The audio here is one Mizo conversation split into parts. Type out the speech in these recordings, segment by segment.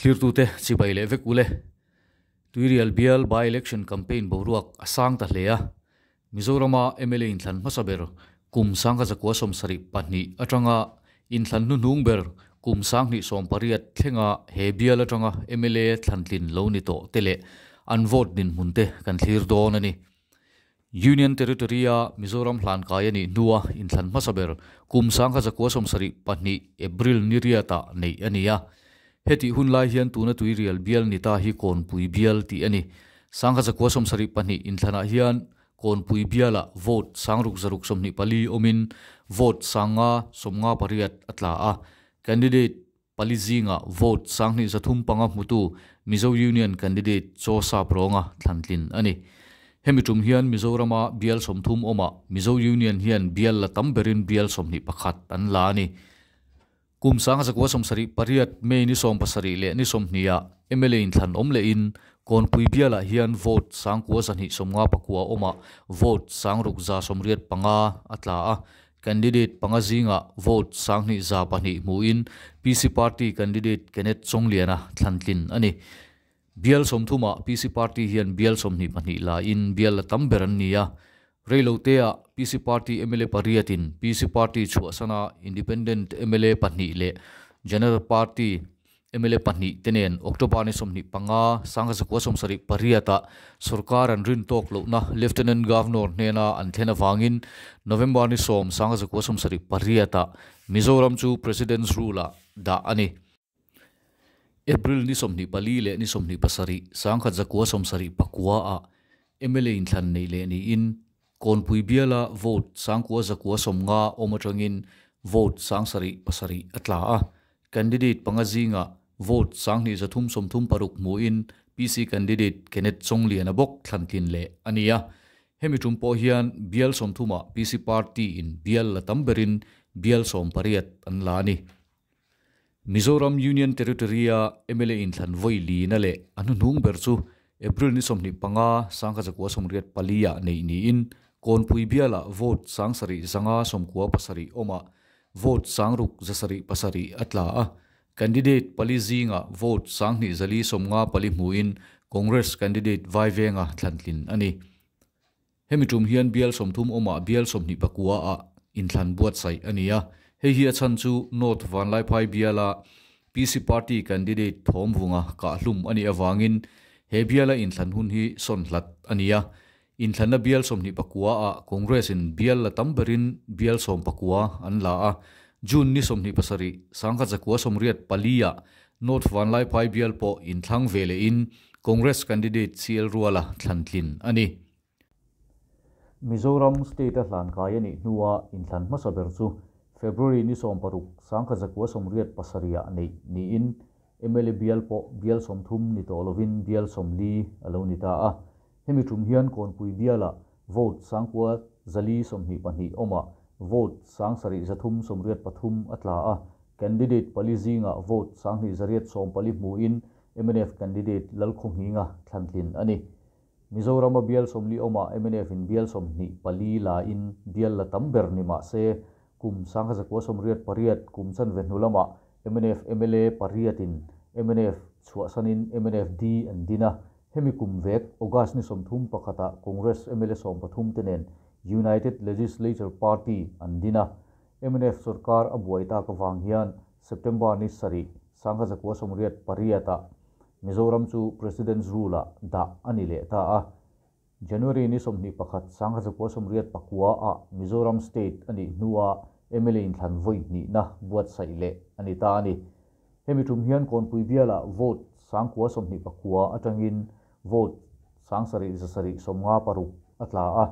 Thlirtute chibai leh vek ule. Tuirial bial by-election campaign boruak a sang ta hle a. Mizorama mla inthlan hmasa ber kum 1972 atanga inthlan hnuhnung ber kum 2018 thlenga he bial atanga mla thlantlin lo ni tawh te leh an vote dinhmun te kan thlir dawn a ni. Union Territory-a Mizoram hlan kai a nih hnua inthlan hmasa ber kum 1972 April ni riatah neih a ni a. Hetih hun lai hian tuna Tuirial bial ni ta hi Kawnpui bial tih a ni. 1972 inthlanah hian Kawnpui bialah vote 6624 awmin vote 558 a tla a. Candidate pali zingah vote 2305 hmutu Mizo Union candidate Chaw Sap Rawnga thlantlin a ni. Hemi tum hian Mizorama bial 30 awmah Mizo Union hian bial la tam berin bial 21 an la a ni. Kum 1978 May ni 17 leh ni 20ah mla inthlan awm lehin Kawnpui bialah hian vote 9259 awmah vote 6185 a tla a. Candidate panga zingah vote 2102 hmuin PC Party candidate Kenneth Chawngliana thlantlin a ni. Bial 30ah PC Party hian bial 22 laiin bial la tam ber an ni a. Reiloteah PC Party mla pariatin PC Party chhuahsana Independent mla pahnih leh Janata Party mla pahnih te nen October ni 25 1978ah sorkar an rin tawk lohna Lieutenant Governor hnena an thlen avangin November ni 10 1978ah Mizoram chu President's Rule-ah dah a ni. April ni 24 leh ni 27 1979ah mla inthlan nei leh niin Kawnpui biala vote 9950 awm atangin vote 707 a tla a. Candidate panga zingah vote 2336 hmuin PC candidate Kenneth Chawngliana bawk thlantlin leh a ni a. Hemi tum pawh hian bial 30ah PC Party in bial la tam berin bial 18 an la a ni. Mizoram Union Territory-a mla inthlan vawi lina leh a hnuhnung ber chu April ni 25 1984ah neih niin Kawnpui bialah vote 7597 awmah vote 6707 a tla a. Candidate pali zingah vote 2454 hmuin Congress candidate Vaivenga thlantlin a ni. Hemi tum hian bial 30 awmah bial 29ah inthlan buatsaih a ni a. Hei hi a chhan chu North Vanlaiphai biala PC Party candidate Thawmvunga kahlum a nih awangin he biala inthlan hun hi sawn hlat a ni a. Inthlanna bial 29ah Congress in bial la tam berin bial 19 an la a. June ni 27 1984ah North Vanlaiphai bial pawh inthlang ve lehin Congress candidate CL Ruala thlantlin a ni. Mizoram State a hlan kai a nih hnua inthlan hmasa ber chu February ni 16 1987ah neih niin mla bial pawh bial 30 ni tawh lovin bial 40 a lo ni ta a. Hemi tum hian Kawnpui bialah vote 9422 awmah vote 7383 a tla a. Candidate pali zingah vote 2814 hmuin MNF candidate Lalkhawnghinga thlantlin a ni. Mizorama bial 40 awmah MNF in bial 24 laiin bial la tam ber ni mah se kum 1988 kum chanve hnu lamah MNF mla pariatin MNF chhuahsanin MNF D an din a. Hemi kum vek August ni 31ah Congress mla 13 te nen United Legislature Party an din a. MNF sarkar a buai tak awang hian September ni 7 1988ah Mizoram chu President's Rule-ah dah a ni leh ta a. January ni 21 1989ah Mizoram State a nih hnua mla inthlan vawi hnihna buatsaih leh a ni ta a ni. Hemi tum hian Kawnpui bialah vote 929 atangin vote 7756 a tla a.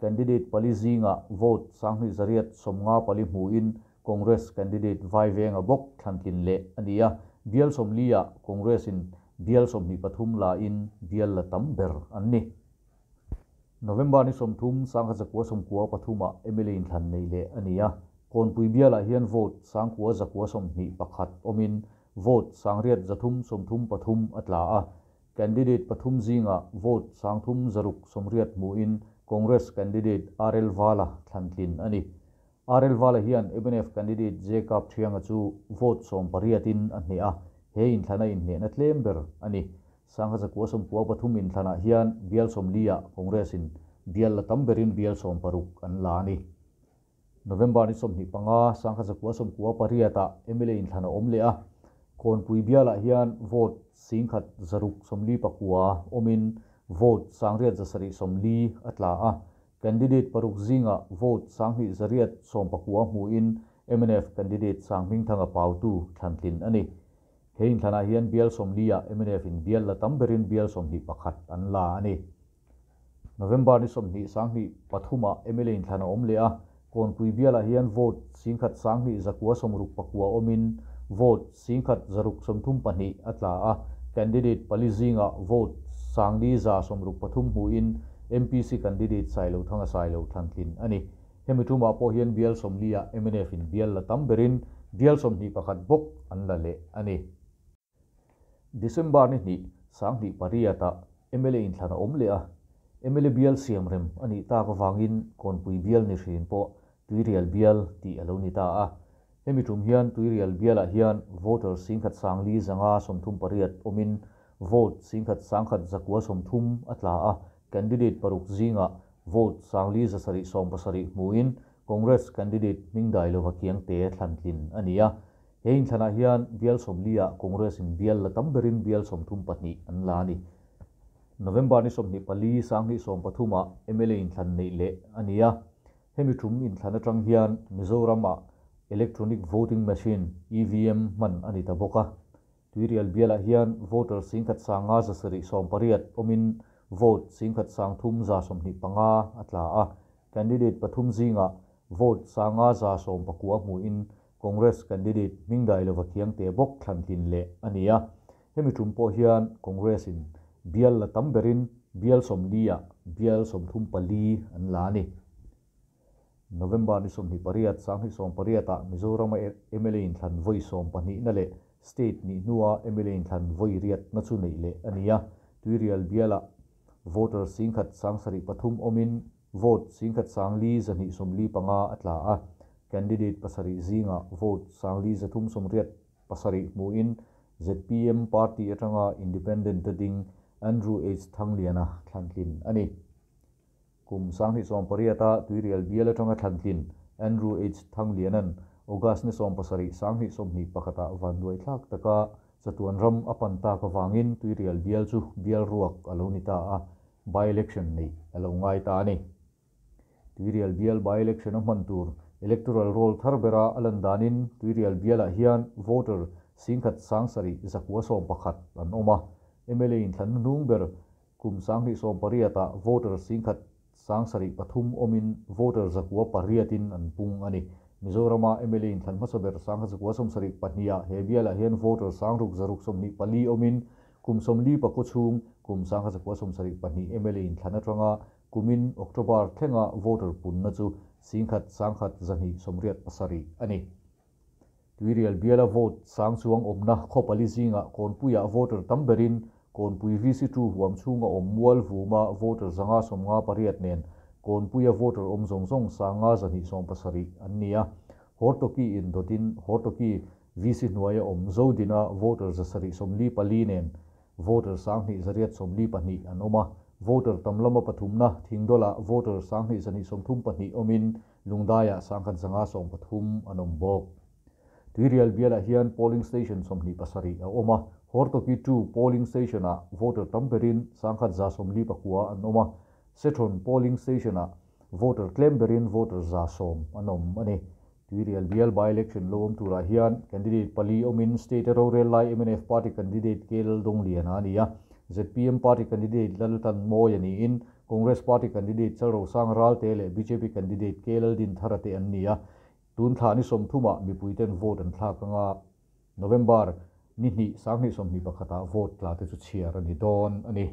Candidate pali zingah vote 2854 hmuin Congress candidate Vaivenga bawk thlantlin leh a ni a. Bial 40ah Congress in bial 23 laiin bial la tam ber an ni. November ni 30 1993ah mla inthlan nei leh a ni a. Kawnpui bialah hian vote 9121 awmin vote 8333 a tla a. Candidate pathum zingah vote 3680 hmuin Congress candidate RL Vala thlantlin a ni. RL Vala hian MNF candidate J Kap Thianga chu vote 18in a hneh a. He inthlana inhnehna tlem ber a ni. 1993 inthlanah hian bial 40 ah Congress-in bial la tam berin bial 16 an la a ni. November ni 25, 1998-ah mla inthlan a awm leh a. Kawnpui bialah hian vote 1649 awmin vote 8740 a tla a. Candidate paruk zingah vote 2819 hmuin mnf candidate Sanghmingthanga Pautu thlantlin a ni. He inthlanah hian bial 40 ah mnf in bial la tam berin bial 21 an la a ni. November ni 20, 2003-ah mla inthlan a awm leh a. Kawnpui bialah hian vote 11,969 awmin vote 1632 a tla a. Candidate pali zingah vote 5163 hmuin MPC candidate Sailothanga Sailo thlantlin a ni. Hemi tumah pawh hian bial 40 ah mnf in bial la tam berin bial 21 bawk an la leh a ni. December ni 2, 2008-ah mla inthlan a awm leh a. Mla bial siamrem a nih tak avangin Kawnpui bial ni hrin pawh Tuirial bial tih a lo ni ta a. Hemi tum hian Tuirial bialah hian voter 1538 awmin vote 11,130 a tla a. Candidate paruk zingah vote 5777 hmuin Congress candidate Hmingdailova Khiangte thlantlin a ni a. He inthlanah hian bial 40 ah Congress in bial la tam berin bial 32 an la a ni. November ni 24, 2013-ah mla inthlan neih leh a ni a. Hemi tum inthlan atang hian Mizoram-ah electronic voting machine EVM hman a ni ta bawk a. Tuirial bialah hian voter 15,780 awmin vote 13,125 a tla a. Candidate pathum zingah vote 5119 hmuin Congress candidate Hmingdailova Khiangte bawk thlantlin leh a ni a. Hemi tum pawh hian Congress in bial la tam berin bial 40 ah bial 34 an la a ni. November ni 28, 2018-ah Mizoram mla inthlan vawi 12 na leh state nih hnua mla inthlan vawi 8 na chu neih leh a ni a. Tuirial bialah voter 1703 awmin vote 15,295 a tla a. Candidate pasarih zingah vote 5387 hmuin ZPM party atanga independent ding Andrew H Thangliana thlantlin a ni. Kum 2018-a Tuirial bial atanga thlantlin Andrew H Thanglianan August ni 17, 2021-ah vanduai thlak taka chatuan ram a pan tak awangin Tuirial bial chu bial ruak a lo ni ta a, by election nei a lo ngai ta a ni. Tuirial bial by election a hman tur electoral roll thar bera a lan danin Tuirial bialah hian voter 17,911 an awm a. Mla inthlan hnung ber kum 2018-ah voter 17,003 awmin voter 908 in an pung a ni. Mizorama mla inthlan hmasa ber 1972-ah he bialah hian voter 6624 awmin kum 44 chhung kum 1972 mla inthlan atanga kumin October thlenga voter punna chu 11,287 a ni. Tuirial biala vote sang chuang awmna khaw pali zingah Kawnpuiah voter tam berin Kawnpui VC2 huam chhunga awm mual vuma voter 558 nen Kawnpuia voter awm zawng zawng 5270 an ni a. Hortoki in dotin Hortoki VC hnuaia awm Zodina voter 744 nen voter 2892 an awm a. Voter tam lama pathumna Thingdola voter 2232 awmin Lungdaiah 1113 an awm bawk. Tuirial bialah hian polling station 27 a awm a. Hortoki 2 polling station-ah voter tam berin 1149 an awm a. Sethon polling station-ah voter tlem berin voter 110 an awm a ni. Tuirial bial by election lo awm turah hian candidate pali awmin state rorel lai MNF party candidate K Laldongliana a ni a. ZPM party candidate Laltan Mawi a niin Congress party candidate Chalrosang Ralte leh BJP candidate K Laldinthara te an ni a. Tun thla ni 30-ah mipuiten vote an thlak anga November ni 2, 2021-ah vote tla te chu chhiar a ni dawn a ni.